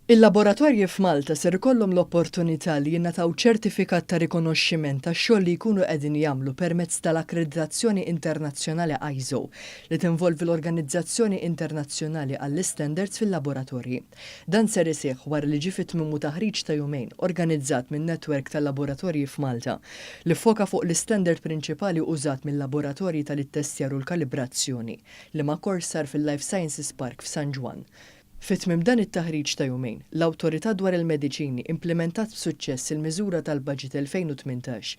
Il-laboratorji f'Malta ser ikollhom l-opportunità li jingħataw ċertifikat ta' rikonoxximent tax-xogħol li jkunu qegħdin jagħmlu permezz tal-akkreditazzjoni internazzjonali ISO li tinvolvi l-Organizzazzjoni Internazzjonali għall-Istandards fil-Laboratorji. Dan ser iseħħ wara li ġie fi tmiemu taħriġ ta' jumejn organizzat min-Netwerk tal-Laboratorji f'Malta li ffoka fuq l-istandard prinċipali użat mil-laboratorji tal-ittestjar u l-kalibrazzjoni, liema kors sar fil-Life Sciences Park f'San Ġwann. Fi tmiem dan it-taħriġ ta' jumejn, l-Awtorità dwar il-Mediċini implimentat b'suċċess il-miżura tal-Baġit 2018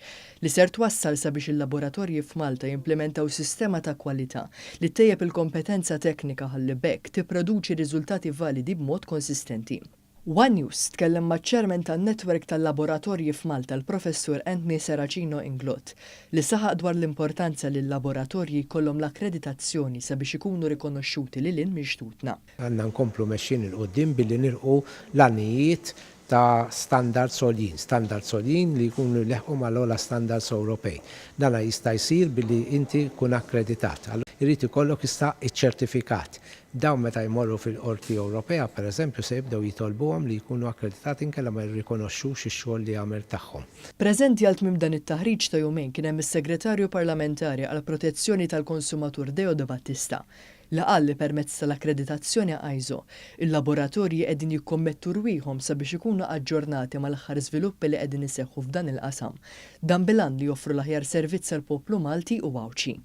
li ser twassal sabiex il-laboratorji f'Malta jimplimentaw sistema ta' kwalità li ttejjeb il-kompetenza teknika ħalli b'hekk tipproduċi riżultati validi b'mod konsistenti. One News tkellem maċ-Chairman tan-Netwerk tal-Laboratorji f'Malta l-Professur Anthony Serracino Inglott li saħaq dwar l-importanza li l-laboratorji jkollhom l-akkreditazzjoni sabiex ikunu rikonoxxuti lil hinn minn xtutna. Għandna nkomplu mexjin 'il quddiem billi nilħqu l-għanijiet ta' standards għoljin, standards għoljin li jkunu jleħħqu mal-ogħla standards Ewropej. Dana jista' jsir billi inti tkun akkreditat. Irid ikollok issa ċ-ċertifikat. Dawn meta jmorru fil-Qorti Ewropea, per eżempju, se jibdew jitolbuhom li jkunu akkreditati inkella ma jirrikonoxxux ix-xogħol li għamel tagħhom. Preżenti għal tmiem dan it-taħriġ ta' jumejn kien hemm is-Segretarju Parlamentari għall-Protezzjoni tal-Konsumatur Deo De Battista li qal li permezz tal-akkreditazzjoni ISO, il-laboratorji qegħdin jikkommettu rwieħhom sabiex ikunu aġġornati mal-aħħar żviluppi li qegħdin iseħħu f'dan il-qasam. Dan bil-għan li joffru l-aħjar servizz għall-poplu Malti u Għawdxi.